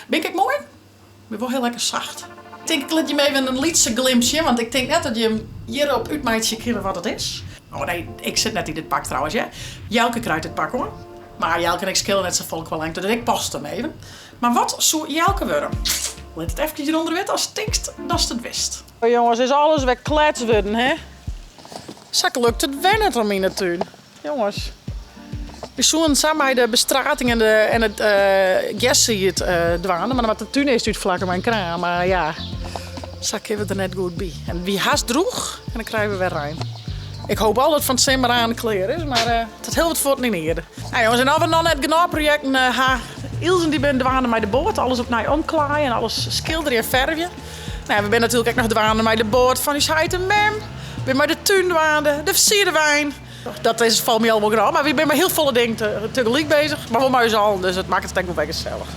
Bin ik ek moai? Bin wol hiel lekker sacht. Tink ik lit jim even in lytse glimp sjen, want ik tink net dat jim hjirop útmeitsje kinne wat it is. Oh nee, ik sit net yn dit pak trouwens hear. Jelke krijt dit pak oan. Mar Jelke en ik skille net safolle kwa lengte, dus ik paste him even. Mar wat soe Jelke wurde? Lit it efkes hjirûnder witte ast tinkst datst it witst. Oh jonges, is alles wer klets wurden hè? Sa lukt it wer net om yn 'e tún. Jonges, wy soenen sa mei de bestrating en, de, en it uh, gerssied uh, dwaande, mar dan moat de tún earst útflakke mei in kraan. Mar ja, sa kinne we der net goed by. En it wie hast drûch en dan krije we wer rein. Ik hoop al dat fan 't simmer aan klear is, mar uh, it hat hiel wat fuotten yn 'e ierde. Nou jongens, en as we noch net genôch projekten ha, Ilse en dy binne dwaande mei de boat, alles opnij omklaaien en alles skilderje en fervje. Nou, we binne natuerlik ek noch dwaande mei de boat fan ús heit en mem. We binne mei de tún dwaande, de fersierde wein. Dat is falt my al wol genôch, mar wy binne mei hiel folle dingen tegelyk bezich. Mar wol mei ús allen, dus it makket it ek wol wer gesellich.